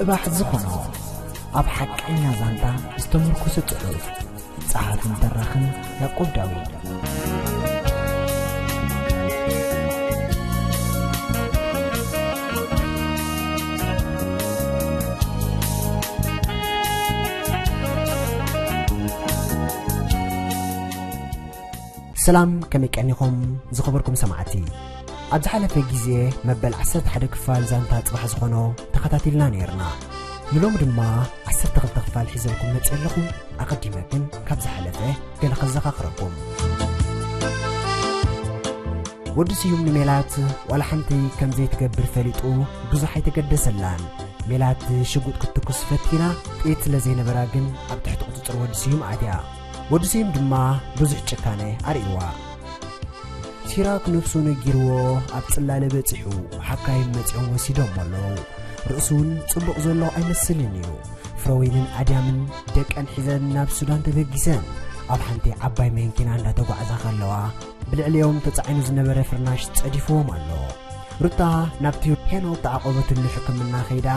ጽባሕ ዝኾኖ ኣብ ሓቀኛ ዛንታ ዝተመርኮሰ ጽሑፍ። ጸሓፍን ተራኽን ያዕቆብ ዳዊት። ሰላም፣ ከመይ ቀኒኹም ዝኸበርኩም ሰማዕቲ? ኣብ ዝሓለፈ ግዜ መበል ዓሰርተ ሓደ ክፋል ዛንታ ጽባሕ ዝኾኖ ተኸታቲልና ነይርና። ንሎሚ ድማ ዓሰርተ ክልተ ክፋል ሒዘልኩም መጽእ ኣለኹ። ኣቐዲመ ግን ካብ ዝሓለፈ ገለ ከዘኻኽረኩም። ወዲ ስዩም ንሜላት ዋላ ሓንቲ ከም ዘይትገብር ፈሊጡ ብዙሕ ኣይተገደሰላን። ሜላት ሽጉጥ ክትትኩስ ፈቲና፣ ጥይት ስለ ዘይነበራ ግን ኣብ ትሕቲ ቁጽጽር ወዲ ስዩም ኣትያ። ወዲ ስዩም ድማ ብዙሕ ጭካነ ኣርእይዋ። ሲራክ ነፍሱ ነጊርዎ ኣብ ጽላለ በጺሑ፣ ሓካይም መጺኦም ወሲዶሞ ኣለዉ። ርእሱ እውን ጽቡቕ ዘሎ ኣይመስልን እዩ። ፍረወይንን ኣድያምን ደቀን ሒዘን ናብ ሱዳን ተበጊሰን ኣብ ሓንቲ ዓባይ መኪና እንዳተጓዕዛ ከለዋ፣ ብልዕሊኦም ተጻዒኑ ዝነበረ ፍርናሽ ጸዲፍዎም ኣሎ። ሩታ ናብቲ ሄኖክ ተዓቆበትሉ ሕክምና ከይዳ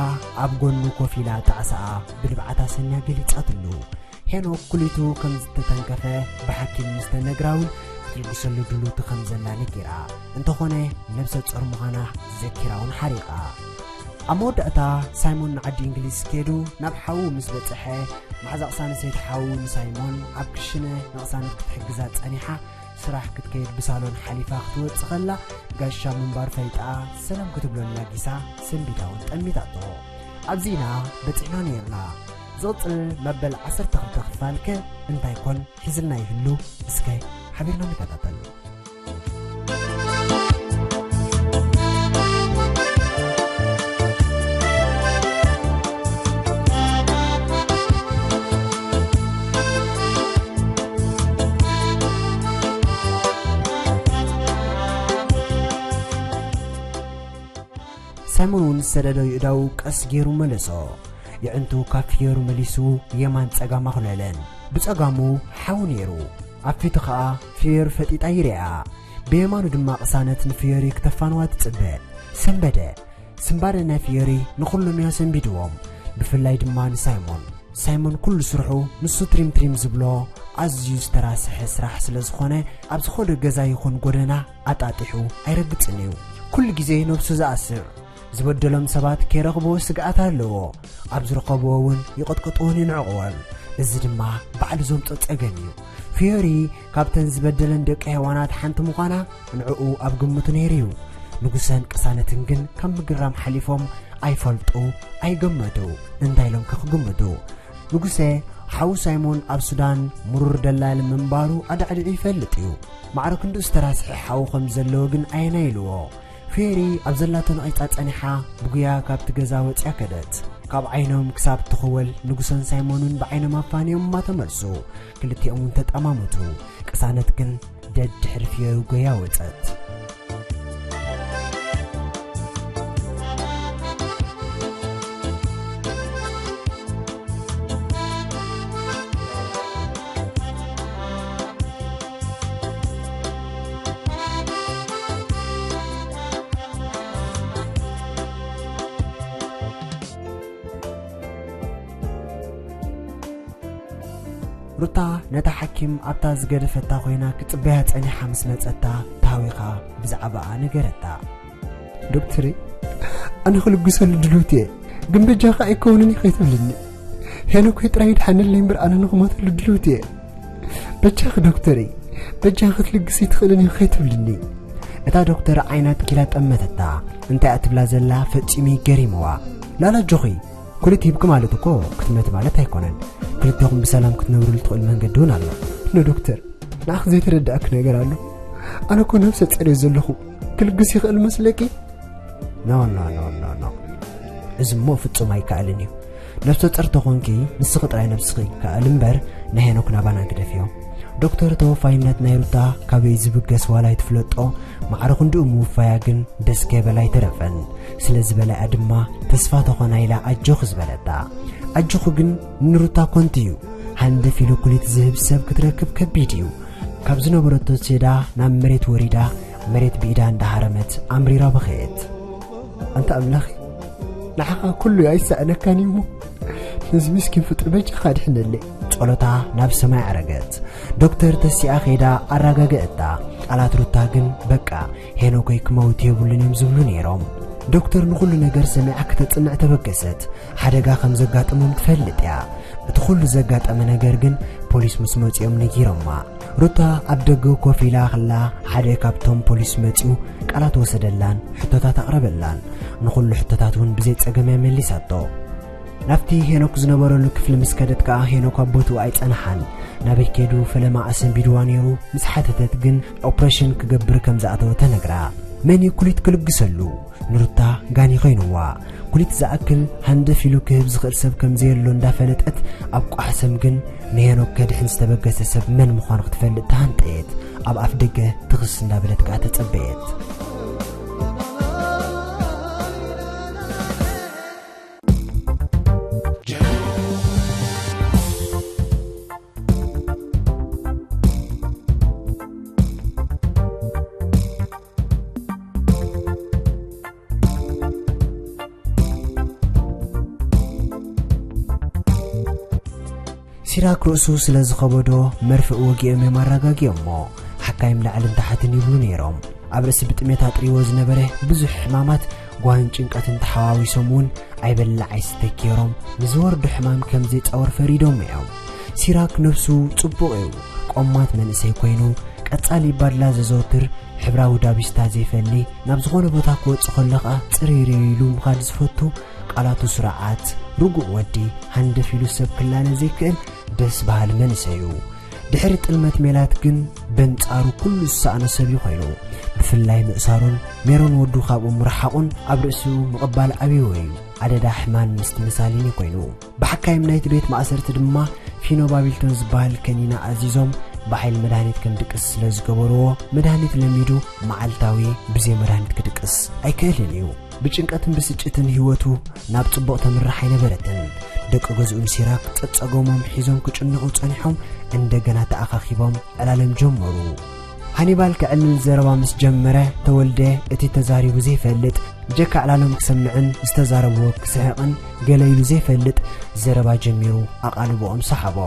ኣብ ጎኑ ኮፍ ኢላ ጣዕሳኣ ብንብዓታ ሰንያ ገሊጻትሉ። ሄኖክ ኩሊቱ ከም ዝተተንከፈ ብሓኪም ምስ ተነግራ እውን ክትልግሰሉ ድልውቲ ከም ዘላ ነጊራ። እንተኾነ ነብሰ ጾር ምዃና ዘኪራ እውን ሓሪቓ። ኣብ መወዳእታ ሳይሞን ንዓዲ እንግሊዝ ከይዱ ናብ ሓዉ ምስ በጽሐ፣ መሓዛ ቅሳነት ሰይቲ ሓዉ ንሳይሞን ኣብ ክሽነ ንቅሳነት ክትሕግዛ ጸኒሓ ስራሕ ክትከይድ ብሳሎን ሓሊፋ ክትወጽእ ከላ፣ ጋሻ ምንባር ፈሊጣ ሰላም ክትብሎ ኣላጊሳ ሰንቢዳ እውን ጠሚታቶ። ኣብዚ ኢና በጺሕና ነይርና። ዝቕጽል መበል ዓሰርተ ክልተ ክፋል ከ እንታይ ኮን ሒዝልና ይህሉ? እስከ ሓቢርና ንከታተል። ሳይሞን እውን ዝሰደዶ ይእዳው ቀስ ገይሩ መለሶ። የዕንቱ ካብ ፍየሩ መሊሱ የማን ጸጋም ኣኹለለን። ብጸጋሙ ሓው ነይሩ። ኣብ ፊቱ ኸኣ ፍየሩ ፈጢጣ ይርኣ። ብየማኑ ድማ ቅሳነት ንፍየሪ ክተፋንዋ ትጽበ። ሰንበደ። ስንባደ ናይ ፍየሪ ንኹሎም እያ ሰንቢድዎም። ብፍላይ ድማ ንሳይሞን። ሳይሞን ኩሉ ስርሑ ንሱ ትሪም ትሪም ዝብሎ ኣዝዩ ዝተራስሐ ስራሕ ስለ ዝኾነ፣ ኣብ ዝኾነ ገዛ ይኹን ጎደና ኣጣጢሑ ኣይረግጽን እዩ። ኩሉ ግዜ ነብሱ ዝኣስር፣ ዝበደሎም ሰባት ከይረኽብዎ ስግኣት ኣለዎ። ኣብ ዝረኸብዎ እውን ይቐጥቀጥዎን ይንዕቕዎን። እዚ ድማ ባዕሉ ዘምጾ ጸገም እዩ። ፍዮሪ ካብተን ዝበደለን ደቂ ሄዋናት ሓንቲ ምዃና ንዕኡ ኣብ ግምቱ ነይሩ እዩ። ንጉሰን ቅሳነትን ግን ካብ ምግራም ሓሊፎም ኣይፈልጡ፣ ኣይገመቱ። እንታይ ኢሎም ከ ክግምቱ? ንጉሰ፣ ሓዉ ሳይሞን ኣብ ሱዳን ምሩር ደላል ምንባሩ ኣዳዕዲዑ ይፈልጥ እዩ። ማዕረ ክንድኡ ዝተራስሐ ሓዉ ከም ዘለዎ ግን ኣየናይልዎ። ፌሪ ኣብ ዘላቶ ነቒጻ ጸኒሓ ብጉያ ካብቲ ገዛ ወጽያ ከደት። ካብ ዓይኖም ክሳብ ትኽወል ንጉሰን ሳይሞንን ብዓይኖም ኣፋንዮም እማ ተመልሱ። ክልቲኦም እውን ተጠማመቱ። ቅሳነት ግን ደድሕሪ ፍዮሪ ጎያ ወጸት። ሩታ ነታ ሓኪም ኣብታ ዝገደፈታ ኮይና ክጽበያ ጸኒሓ ምስ መጸታ፣ ታዊኻ ብዛዕባኣ ነገረታ። ዶክተረይ፣ ኣነ ክልግሰሉ ድልውቲ እየ፣ ግን በጃኻ ኣይከውንን እዩ ከይትብልኒ። ሄኖኮይ ጥራይ ይድሓነለይ እምበር ኣነ ንኽሞተሉ ድልውቲ እየ። በጃኺ ዶክተረይ፣ በጃኺ ክትልግሲ ትኽእልን እዩ ከይትብልኒ። እታ ዶክተር ዓይና ትኪላ ጠመተታ። እንታይ እያ ትብላ ዘላ ፈጺሙ እዩ ገሪምዋ። ላላ ኣጆኺ፣ ኩሊት ሂብኪ ማለት እኮ ክትመቲ ማለት ኣይኮነን። ክልቴኹም ብሰላም ክትነብሩሉ ትኽእሉ መንገዲ እውን ኣሎ። ኖ ዶክተር፣ ንዓኺ ዘይተረዳእኪ ነገር ኣሎ። ኣነ እኮ ነብሰ ጸር እየ ዘለኹ። ክልግስ ይኽእል መስለኪ? ኖ፣ ኖ፣ ኖ፣ ኖ፣ ኖ። እዚ እሞ ፍጹም ኣይከኣልን እዩ። ነብሰ ጸር ተኾንኪ፣ ንስኺ ጥራይ ነብስኺ ይከኣል እምበር፣ ንሄኖክ ናባና ግደፍዮ። ዶክተር፣ ተወፋይነት ናይ ሩታ ካበይ ዝብገስ ዋላ ኣይትፍለጦ፣ ማዕረ ክንድኡ ምውፋያ ግን ደስ ከይበላ ኣይተረፈን። ስለ ዝበላያ ድማ ተስፋ ተኾና ኢላ ኣጆኺ ዝበለታ። ኣጆኺ ግን ንሩታ ኮንቲ እዩ። ሃንደፍ ኢሉ ኩሊት ዝህብ ሰብ ክትረክብ ከቢድ እዩ። ካብ ዝነበረቶ ሴዳ ናብ መሬት ወሪዳ፣ መሬት ብኢዳ እንዳሃረመት ኣምሪራ በኸየት። ኣንታ ኣምላኺ፣ ንዓኻ ኩሉ ኣይሰኣነካን እዩ እሞ፣ ነዚ ምስኪን ፍጡር በጃኻ ኣድሕነለይ። ጸሎታ ናብ ሰማይ ዓረገት። ዶክተር ተሲኣ ኸይዳ ኣረጋገእታ። ቃላት ሩታ ግን በቃ፣ ሄኖኮይ ክመውት የብሉን እዮም ዝብሉ ነይሮም። ዶክተር ንኹሉ ነገር ሰሚዓ ክተጽንዕ ተበገሰት። ሓደጋ ከም ዘጋጠሞም ትፈልጥ እያ። እቲ ኩሉ ዘጋጠመ ነገር ግን ፖሊስ ምስ መጺኦም ነጊሮማ። ሩታ ኣብ ደገ ኮፍ ኢላ ከላ ሓደ ካብቶም ፖሊስ መጺኡ ቃላት ወሰደላን ሕቶታት ኣቕረበላን። ንኹሉ ሕቶታት እውን ብዘይ ጸገም እያ መሊሳቶ። ናብቲ ሄኖክ ዝነበረሉ ክፍሊ ምስ ከደት ከኣ ሄኖክ ኣብ ቦትኡ ኣይጸንሓን። ናበይ ከይዱ ፈለማ ኣሰንቢድዋ ነይሩ ምስ ሓተተት ግን ኦፕሬሽን ክገብር ከም ዝኣተወ ተነግራ። መን እዩ ኩሊት ክልግሰሉ? ንሩታ ጋኒ ኮይንዋ። ኩሊት ዝኣክል ሃንደፍ ኢሉ ክህብ ዝኽእል ሰብ ከም ዘየሎ እንዳፈለጠት ኣብ ቋሕሰም ግን ንሄኖክ ከድሕን ዝተበገሰ ሰብ መን ምዃኑ ክትፈልጥ ተሃንጠየት። ኣብ ኣፍ ደገ ትኽስ እንዳበለት ከኣ ተጸበየት። ሲራክ ርእሱ ስለ ዝኸበዶ መርፍእ ወጊኦም እዮም ኣረጋጊኦሞ። ሓካይም ላዕልን ታሕትን ይብሉ ነይሮም። ኣብ ርእሲ ብጥሜት ኣጥሪዎ ዝነበረ ብዙሕ ሕማማት ጓህን ጭንቀትን ተሓዋዊሶም እውን ኣይበልዕ ኣይስተ ገይሮም ንዝወርዶ ሕማም ከም ዘይጻወር ፈሪዶም እዮም። ሲራክ ነብሱ ጽቡቕ እዩ። ቆማት መንእሰይ ኮይኑ ቀጻሊ ባድላ ዘዘውትር ሕብራዊ ዳቢስታ ዘይፈሊ ናብ ዝኾነ ቦታ ክወጽእ ከሎ ኸኣ ጽርይርይ ኢሉ ምኻድ ዝፈቱ ቃላቱ ስርዓት ርጉእ ወዲ ሃንደፍ ኢሉ ሰብ ክላለ ዘይክእል ደስ በሃሊ መንእሰይ እዩ። ድሕሪ ጥልመት ሜላት ግን በንጻሩ ኩሉ ዝሰኣኖ ሰብ እዩ ኮይኑ። ብፍላይ ምእሳሩን ሜሮን ወዱ ካብኡ ምርሓቑን ኣብ ርእሱ ምቕባል ዓብይዎ እዩ። ኣደዳ ሕማን ምስቲ መሳሊኒ ኮይኑ። ብሓካይም ናይቲ ቤት ማእሰርቲ ድማ ፊኖባቢልቶን ዝበሃል ከኒና ኣዚዞም ብሓይሊ መድሃኒት ከም ድቅስ ስለ ዝገበርዎ መድሃኒት ለሚዱ መዓልታዊ ብዘይ መድሃኒት ክድቅስ ኣይክእልን እዩ። ብጭንቀትን ብስጭትን ህይወቱ ናብ ጽቡቕ ተምርሕ ኣይነበረትን። ደቂ ገዝኡን ሲራክ ጸጸገሞም ሒዞም ክጭንቑ ጸኒሖም እንደገና ተኣኻኺቦም ዕላለም ጀመሩ። ሃኒባል ክዕልል ዘረባ ምስ ጀመረ ተወልደ እቲ ተዛሪቡ ዘይፈልጥ ብጀካ ዕላሎም ክሰምዕን ዝተዛረብዎ ክስሕቕን ገለ ኢሉ ዘይፈልጥ ዘረባ ጀሚሩ ኣቓልቦኦም ሰሓቦ።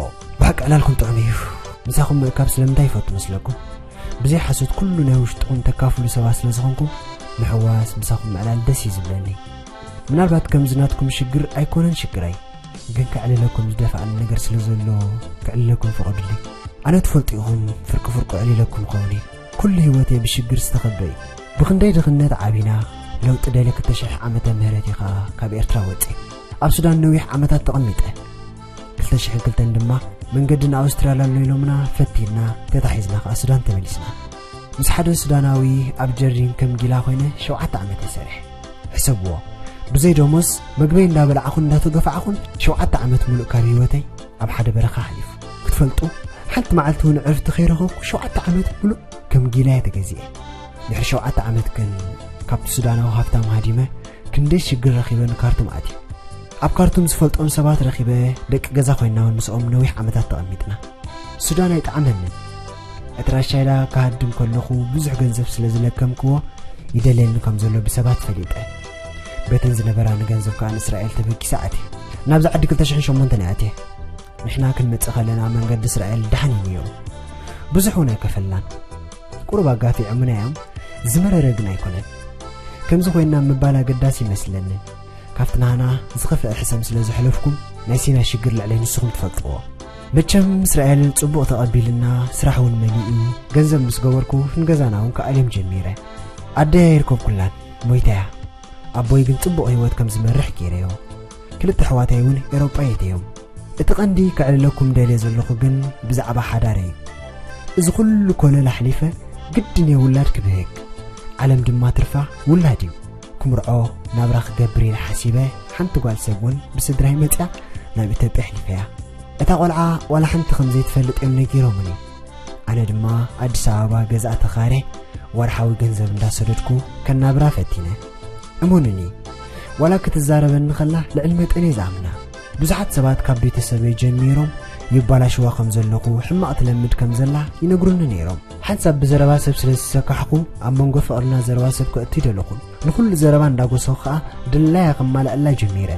ብሓቂ ዕላልኩም ጥዑም እዩ። ምሳኹም ምእካብ ስለምንታይ ይፈቱ መስለኩም? ብዘይ ሓሶት ኩሉ ናይ ውሽጥኹም ተካፍሉ ሰባት ስለ ዝኾንኩም ምሕዋስ ምሳኹም ምዕላል ደስ እዩ ዝብለኒ። ምናልባት ከምዚ ናትኩም ሽግር ኣይኮነን ሽግረይ፣ ግን ከዕልለኩም ዝደፍኣኒ ነገር ስለ ዘሎ ከዕልለኩም ፍቐዱለይ። ኣነ ትፈልጡ ኢኹም ፍርቂ ፍርቁ ዕሊለኩም ኸውን እየ። ኩሉ ህይወተይ ብሽግር ዝተኸበ እዩ። ብኽንደይ ድኽነት ዓቢና ለውጢ ደልየ ክልተ ሽሕ ዓመተ ምህረት ኢኻ ካብ ኤርትራ ወጺእ ኣብ ሱዳን ነዊሕ ዓመታት ተቐሚጠ። ክልተ ሽሕን ክልተን ድማ መንገዲ ንኣውስትራልያ ኣሎ ኢሎምና ፈቲንና ተታሒዝና ከኣ ሱዳን ተመሊስና። ምስ ሓደ ሱዳናዊ ኣብ ጀርዲን ከም ጊላ ኮይነ ሸውዓተ ዓመት እየ ሰሪሐ። ሕሰብዎ፣ ብዘይ ደሞዝ መግበይ እንዳበላዕኹን እንዳተገፋዕኹን ሸውዓተ ዓመት ሙሉእ ካብ ህይወተይ ኣብ ሓደ በረኻ ኣሕሊፉ። ክትፈልጡ፣ ሓንቲ መዓልቲ እውን ዕርፍቲ ከይረኸብኩ ሸውዓተ ዓመት ሙሉእ ከም ጊላ እየ ተገዚኤ። ድሕሪ ሸውዓተ ዓመት ግን ካብቲ ሱዳናዊ ሃፍታም ሃዲመ ክንደይ ሽግር ረኺበ ንካርቱም ኣትየ። ኣብ ካርቱም ዝፈልጦም ሰባት ረኺበ ደቂ ገዛ ኮይንና እውን ምስኦም ነዊሕ ዓመታት ተቐሚጥና። ሱዳን ኣይጠዓመንን። ኣድራሻይላ ክሃድም ከለኹ ብዙሕ ገንዘብ ስለ ዝለከምክዎ ይደልየኒ ከም ዘሎ ብሰባት ፈሊጠ። ቤተን ዝነበራ ንገንዘብ ከኣ ንእስራኤል ተበጊሰ ኣትየ። ናብዚ ዓዲ ክልተ ሽሕን ሸሞንተን እየ ኣትየ። ንሕና ክንመጽእ ከለና መንገዲ እስራኤል ደሓን እዩ ነይሩ። ብዙሕ እውን ኣይከፈልናን። ቁሩብ ኣጋፊዖምና እዮም። ዝመረረ ግን ኣይኮነን። ከምዚ ኮይንና ምባል ኣገዳሲ ይመስለኒ። ካብቲ ናህና ዝኸፍአ ሕሰም ስለ ዘሕለፍኩም ናይ ሲና ሽግር ልዕለይ ንስኹም ትፈልጥዎ። መቸም እስራኤል ጽቡቕ ተቐቢልና ስራሕ እውን መሊኡ ገንዘብ ምስ ገበርኩ ንገዛና እውን ክኣልዮም ጀሚረ። ኣደይ ኣይርከብኩላን፣ ሞይታ እያ። ኣቦይ ግን ጽቡቕ ህይወት ከም ዝመርሕ ገይረዮ። ክልተ ኣሕዋተይ እውን ኤውሮጳየት እዮም። እቲ ቀንዲ ከዕልለኩም ደልየ ዘለኹ ግን ብዛዕባ ሓዳረይ እዩ። እዚ ኩሉ ኮለል ኣሕሊፈ ግድን እየ ውላድ ክብህግ። ዓለም ድማ ትርፋ ውላድ እዩ። ክምርዖ ናብራ ክገብር ኢለ ሓሲበ ሓንቲ ጓል ሰብ እውን ብስድራይ መጽያ ናብ ኢትዮጵያ ኣሕሊፈያ። እታ ቆልዓ ዋላ ሓንቲ ከም ዘይትፈልጥ እዮም ነጊሮምኒ። ኣነ ድማ ኣዲስ ኣበባ ገዛ ተኻረ ወርሓዊ ገንዘብ እንዳሰደድኩ ከናብራ ፈቲነ። እመኑኒ፣ ዋላ ክትዛረበኒ ከላ ልዕሊ መጠን እየ ዝኣምና። ብዙሓት ሰባት ካብ ቤተሰበይ ጀሚሮም ይባላሽዋ ከም ዘለኹ፣ ሕማቕ ትለምድ ከም ዘላ ይነግሩኒ ነይሮም። ሓንሳብ ብዘረባ ሰብ ስለ ዝሰካሕኩ፣ ኣብ መንጎ ፍቕርና ዘረባ ሰብ ከእቱ ይደለኹን። ንኹሉ ዘረባ እንዳጎሰኹ ከኣ ድላያ ከማልኣላ ጀሚረ።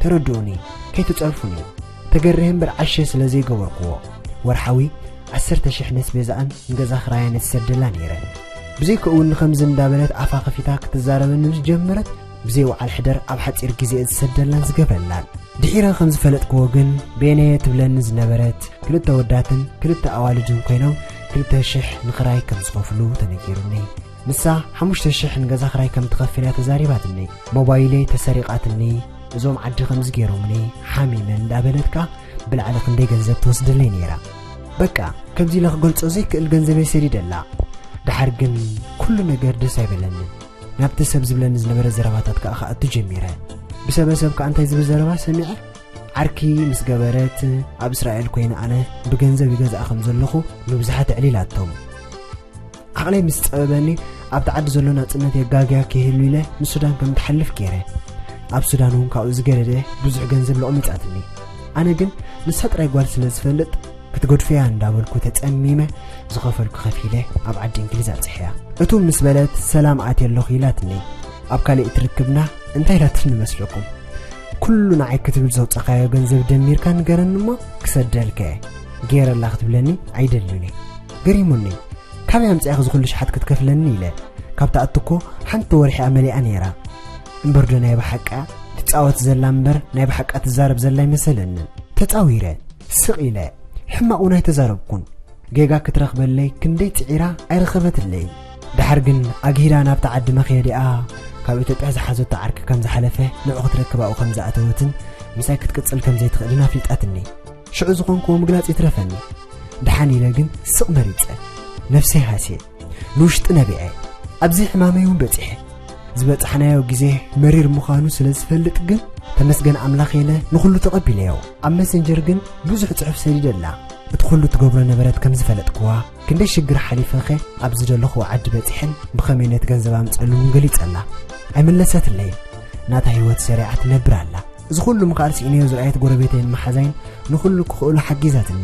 ተረድኡኒ፣ ከይትጸርፉኒ። ተገርህ እምበር ዓሸ ስለ ዘይገበርኩዎ፣ ወርሓዊ ዓሰርተ ሽሕ ነስቤዛኣን ንገዛ ክራያን እትሰደላ ነይረ። ብዘይከኡ ንኸምዚ እንዳበለት ኣፋ ከፊታ ክትዛረበኒ ዝጀመረት፣ ብዘይ ወዓል ሕደር ኣብ ሓጺር ግዜ እትሰደላን ዝገብረላን። ድሒረ ከም ዝፈለጥክዎ ግን፣ ቤነየ ትብለኒ ዝነበረት፣ ክልተ ወዳትን ክልተ ኣዋልድን ኮይኖም ክልተ ሽሕ ንኽራይ ከም ዝኸፍሉ ተነጊሩኒ። ንሳ ሓሙሽተ ሽሕ ንገዛ ክራይ ከም ትኸፍል እያ ተዛሪባትኒ። ሞባይለይ ተሰሪቓትኒ፣ እዞም ዓዲ ከምዚ ገይሮምኒ፣ ሓሚመ እንዳበለት ከኣ ብላዕሊ ክንደይ ገንዘብ ትወስደለይ ነይራ። በቃ፣ ከምዚ ኢለ ክገልጾ ዘይክእል ገንዘበይ ሰዲደላ። ደሓር ግን ኩሉ ነገር ደስ ኣይበለንን። ናብቲ ሰብ ዝብለኒ ዝነበረ ዘረባታት ከኣ ክኣቱ ጀሚረ። ብሰበ ሰብ ከኣ እንታይ ዝብል ዘረባ ሰሚዐ? ዓርኪ ምስ ገበረት፣ ኣብ እስራኤል ኮይነ ኣነ ብገንዘብ ይገዝኣ ከም ዘለኹ ንብዙሓት ኣዕሊላቶም። ዓቕለይ ምስ ጸበበኒ፣ ኣብቲ ዓዲ ዘሎ ናጽነት የጋግያ ከይህሉ ኢለ ንሱዳን ከም ትሓልፍ ገይረ። ኣብ ሱዳን እውን ካብኡ ዝገደደ ብዙሕ ገንዘብ ለቑሚጻትኒ። ኣነ ግን ንሳ ጥራይ ጓል ስለ ዝፈልጥ፣ ክትገድፎያ እንዳበልኩ ተጸሚመ፣ ዝኸፈልኩ ከፊለ ኣብ ዓዲ እንግሊዝ ኣብጽሐያ። እቱ ምስ በለት፣ "ሰላም ኣትየ ኣለኹ" ኢላትኒ። ኣብ ካልእ ትርክብና እንታይ ኢላትኒ መስለኩም? "ኩሉ ንዓይ ክትብል ዘውጻኻዮ ገንዘብ ደሚርካ ንገረኒ እሞ ክሰደልከ" ገይረላ ክትብለኒ ኣይደልዩን እየ። ገሪሙኒ። "ካበይ ኣምጺኣኺ ዝኹሉ ሽሓት ክትከፍለኒ?" ኢለ። ካብታ ኣትኮ ሓንቲ ወርሒ እያ መሊኣ ነይራ። እምበር ዶ ናይ ብሓቃ ትጻወት ዘላ እምበር ናይ ብሓቃ ትዛረብ ዘላ ኣይመሰለንን። ተጻዊረ፣ ስቕ ኢለ፣ ሕማቕ እውን ኣይተዛረብኩን። ጌጋ ክትረኽበለይ ክንደይ ጽዒራ ኣይረኸበትለይን። ደሓር ግን ኣግሂዳ ናብታ ዓዲ መኽየዲኣ ካብ ኢትዮጵያ ዝሓዘቶ ዓርኪ ከም ዝሓለፈ፣ ንዑ ክትረክብ ኣብኡ ከም ዝኣተወትን ምሳይ ክትቅጽል ከም ዘይትኽእልን ኣፍሊጣትኒ። ሽዑ ዝኾንክዎ ምግላጽ ይትረፈኒ። ደሓን ኢለ ግን ስቕ መሪጸ። ነፍሰይ ሃስየ። ንውሽጢ ነቢዐ። ኣብዚ ሕማመይ እውን በጺሐ። ዝበጻሕናዮ ግዜ መሪር ምዃኑ ስለ ዝፈልጥ ግን፣ ተመስገን ኣምላኽ ኢለ ንኹሉ ተቐቢለዮ። ኣብ መሰንጀር ግን ብዙሕ ጽሑፍ ሰዲደላ። እቲ ኩሉ ትገብሮ ነበረት ከም ዝፈለጥክዋ፣ ክንደይ ሽግር ሓሊፈኸ ኣብዚ ዘለኽዎ ዓዲ በጺሐን ብኸመይ ነቲ ገንዘብ ኣምጸሉን ገሊጸላ። ኣይመለሰትለይን። ናታ ህይወት ሰሪዓ ትነብር ኣላ። እዚ ኩሉ ምኽኣል ስኢነዮ ዝረኣየት ጎረቤተይን መሓዛይን ንኹሉ ክኽእሉ ሓጊዛትኒ።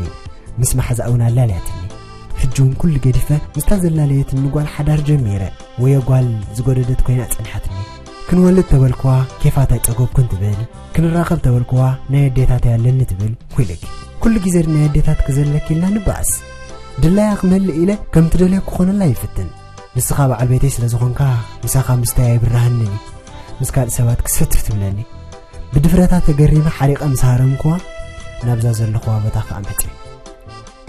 ምስ መሓዛኣ እውን ኣላልያትኒ። ሕጂ እውን ኩሉ ገዲፈ ምስታ ዘላለየትኒ ጓል ሓዳር ጀሚረ። ወዮ ጓል ዝጎደደት ኮይና ጸኒሓትኒ። ክንወልድ ተበልክዋ ኬፋት ኣይጸገብኩን ትብል። ክንራኸብ ተበልክዋ ናይ ኣዴታት ኣለኒ ትብል። ኩልኪ ኩሉ ግዜ ናይ ኣዴታት ክዘለኪ ኢልና ንባኣስ። ድላያ ክመልእ ኢለ ከም ትደልዮ ክኾነላ ይፍትን። ንስኻ በዓል ቤተይ ስለ ዝኾንካ ምሳኻ ምስታይ ኣይብራህንን እዩ። ምስ ካልእ ሰባት ክሰትፍ ትብለኒ። ብድፍረታ ተገሪመ ሓሪቐ ምስ ሃረምክዋ ናብዛ ዘለኽዋ ቦታ ከኣ መጽየ።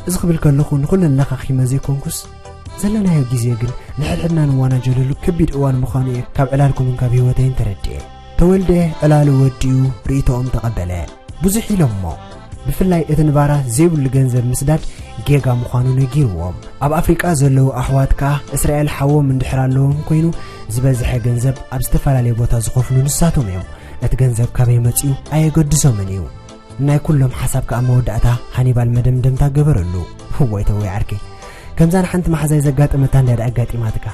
እዚ ክብል ከለኹ ንኹለን ለኻኺመ ዘይኮንኩስ፣ ዘለናዮ ግዜ ግን ንሕድሕድና ንዋናጀለሉ ከቢድ እዋን ምዃኑ እየ ካብ ዕላልኩምን ካብ ህይወተይን ተረዲኤ። ተወልደ ዕላሉ ወዲኡ ርእይቶኦም ተቐበለ። ብዙሕ ኢሎሞ። ብፍላይ እቲ ንባራ ዘይብሉ ገንዘብ ምስዳድ ጌጋ ምዃኑ ነጊርዎም። ኣብ ኣፍሪቃ ዘለዉ ኣሕዋት ከኣ እስራኤል ሓዎም እንድሕር ኣለዎም ኮይኑ፣ ዝበዝሐ ገንዘብ ኣብ ዝተፈላለየ ቦታ ዝኸፍሉ ንሳቶም እዮም። እቲ ገንዘብ ካበይ መጺኡ ኣየገድሶምን እዩ። ናይ ኩሎም ሓሳብ ከኣ መወዳእታ ሃኒባል መደምደምታ ገበረሉ። እዋይ ተወይ ዓርከይ፣ ከምዛ ንሓንቲ መሓዛይ ዘጋጠመታ እንድያ ደኣ ኣጋጢማትካ።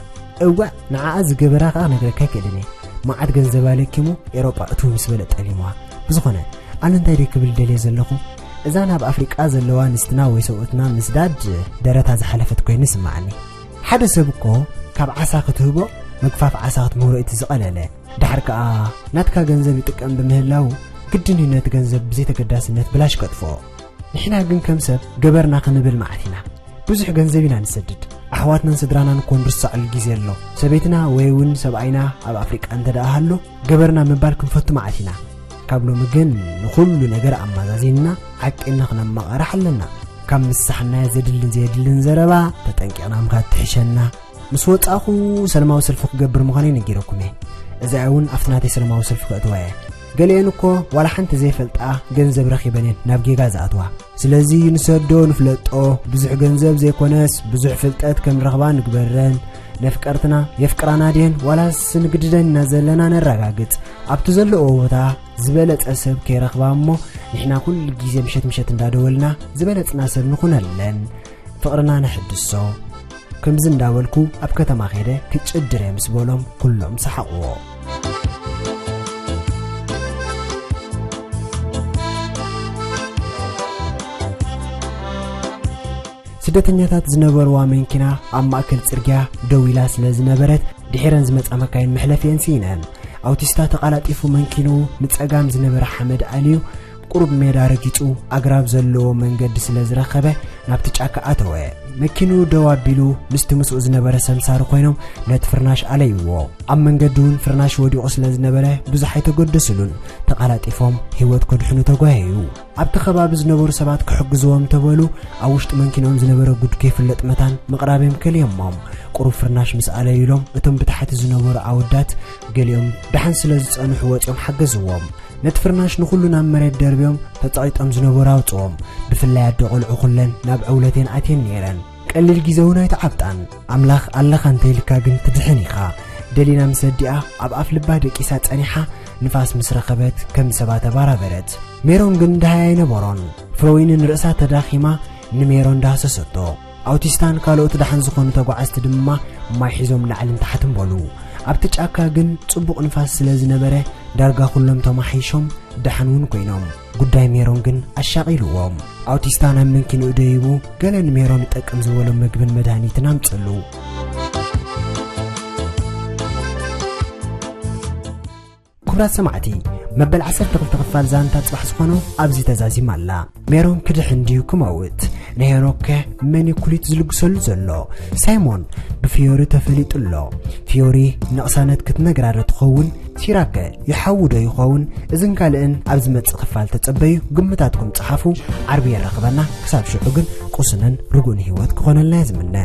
እዋእ፣ ንዓኣ ዝገበራ ከኣ ክነግረካ ኣይክእልን እየ። መዓት ገንዘባ ለኪሙ ኤሮጳ እትው ምስ በለ ጠሊምዋ። ብዝኾነ፣ ኣነ እንታይ ደይ ክብል ደልየ ዘለኹ፣ እዛ ናብ ኣፍሪቃ ዘለዋ ኣንስትና ወይ ሰብኡትና ምስዳድ ደረታ ዝሓለፈት ኮይኑ ይስምዓኒ። ሓደ ሰብ እኮ ካብ ዓሳ ክትህቦ ምግፋፍ ዓሳ ክትምህሮ እቲ ዝቐለለ። ደሓር ከኣ ናትካ ገንዘብ ይጥቀም ብምህላው ግድን እዩ ነቲ ገንዘብ ብዘይተገዳስነት ብላሽ ከጥፍኦ። ንሕና ግን ከም ሰብ ገበርና ክንብል መዓት ኢና። ብዙሕ ገንዘብ ኢና ንሰድድ። ኣሕዋትናን ስድራናን እኮ ንርሳዓሉ ግዜ ኣሎ። ሰበይትና ወይ እውን ሰብኣይና ኣብ ኣፍሪቃ እንተ ደኣ ሃሎ ገበርና ምባል ክንፈቱ መዓት ኢና። ካብ ሎሚ ግን ንኹሉ ነገር ኣመዛዚንና ዓቂንና ክነማቐርሕ ኣለና። ካብ ምሳሕናዮ ዘድልን ዘየድልን ዘረባ ተጠንቂቕና ምኻድ ትሕሸና። ምስ ወጻእኹ ሰለማዊ ሰልፊ ክገብር ምዃነይ ነጊረኩም እየ። እዚኣ እውን ኣብቲ ናተይ ሰለማዊ ሰልፊ ከእትዋ እየ። ገሊአን እኮ ዋላ ሓንቲ ዘይፈልጣ ገንዘብ ረኺበን እየን ናብ ጌጋ ዝኣትዋ። ስለዚ ንሰዶ ንፍለጦ፣ ብዙሕ ገንዘብ ዘይኮነስ ብዙሕ ፍልጠት ከም ረኽባ ንግበረን። ነፍቀርትና የፍቅራና ድየን ዋላስ ንግድደን ኢና ዘለና ነረጋግጽ። ኣብቲ ዘለኦ ቦታ ዝበለጸ ሰብ ከይረኽባ እሞ ንሕና ኩሉ ግዜ ምሸት ምሸት እንዳደወልና ዝበለጽና ሰብ ንኹነለን። ፍቕርና ነሐድሶ። ከምዚ እንዳበልኩ ኣብ ከተማ ኸይደ ክጭድር እየ ምስ በሎም ኩሎም ሰሓቕዎ። ስደተኛታት ዝነበርዋ መንኪና ኣብ ማእከል ጽርግያ ደው ኢላ ስለ ዝነበረት፣ ድሒረን ዝመጻ መካይን መሕለፊአን ስኢነን። ኣውቲስታ ተቓላጢፉ መንኪኑ ንጸጋም ዝነበረ ሓመድ ኣልዩ፣ ቁሩብ ሜዳ ረጊጹ ኣግራብ ዘለዎ መንገዲ ስለ ዝረኸበ፣ ናብቲ ጫካ ኣተወ። መኪንኡ ደው ኣቢሉ ምስቲ ምስኡ ዝነበረ ሰምሳሪ ኮይኖም ነቲ ፍርናሽ ኣለይዎ። ኣብ መንገዲ እውን ፍርናሽ ወዲቑ ስለ ዝነበረ ብዙሕ ኣይተገደስሉን። ተቓላጢፎም ህይወት ከድሕኑ ተጓየዩ። ኣብቲ ከባቢ ዝነበሩ ሰባት ክሕግዝዎም ተበሉ፣ ኣብ ውሽጢ መንኪኖም ዝነበረ ጉድ ከይፍለጥ መታን ምቕራብ እዮም ከልዮሞም። ቁሩብ ፍርናሽ ምስ ኣለዩሎም እቶም ብታሕቲ ዝነበሩ ኣወዳት ገሊኦም ደሓን ስለ ዝጸንሑ ወጺኦም ሓገዝዎም። ነቲ ፍርናሽ ንኹሉ ናብ መሬት ደርብዮም ተጸቒጦም ዝነበሩ ኣውጽዎም። ብፍላይ ኣደ ቆልዑ ኩለን ናብ ዕውለቴን ኣትየን ነይረን። ቀሊል ግዜ እውን ኣይተዓብጣን። ኣምላኽ ኣለኻ እንተኢልካ ግን ትድሕን ኢኻ። ደሊና ምስ ኣዲኣ ኣብ ኣፍ ልባ ደቂሳ ጸኒሓ ንፋስ ምስ ረኸበት ከም ሰባ ተባራበረት። ሜሮን ግን ደሃይ ኣይነበሮን። ፍረወይኒ ንርእሳ ተዳኺማ ንሜሮን ዳህሰሰቶ። ኣውቲስታን ካልኦት ደሓን ዝኾኑ ተጓዓዝቲ ድማ ማይ ሒዞም ላዕልን ታሕትን በሉ። ኣብቲ ጫካ ግን ጽቡቕ ንፋስ ስለ ዝነበረ ዳርጋ ኩሎም ተማሒሾም ደሓን እውን ኮይኖም። ጉዳይ ሜሮን ግን ኣሻቒልዎም። ኣውቲስታ ናብ መንኪንኡ ደይቡ ገለ ንሜሮን ይጠቅም ዝበሎ ምግብን መድሃኒትን ኣምጽሉ። ክቡራት ሰማዕቲ፣ መበል ዓሰርተ ክልተ ክፋል ዛንታ ጽባሕ ዝኾኖ ኣብዚ ተዛዚማ ኣላ። ሜሮን ክድሕን ድዩ ክመውት? ንሄኖክ ከ መን እዩ ኩሊት ዝልግሰሉ ዘሎ? ሳይሞን ብፊዮሪ ተፈሊጡ ኣሎ። ፊዮሪ ንቕሳነት ክትነግራ ዶ ትኸውን? ሲራከ ይሓዉ ዶ ይኸውን? እዝን ካልእን ኣብ ዝመጽእ ክፋል ተጸበዩ። ግምታትኩም ጸሓፉ። ዓርቢ የራኽበና። ክሳብ ሽዑ ግን ቁስንን ርጉእን ህይወት ክኾነልና እየ ዝምነ።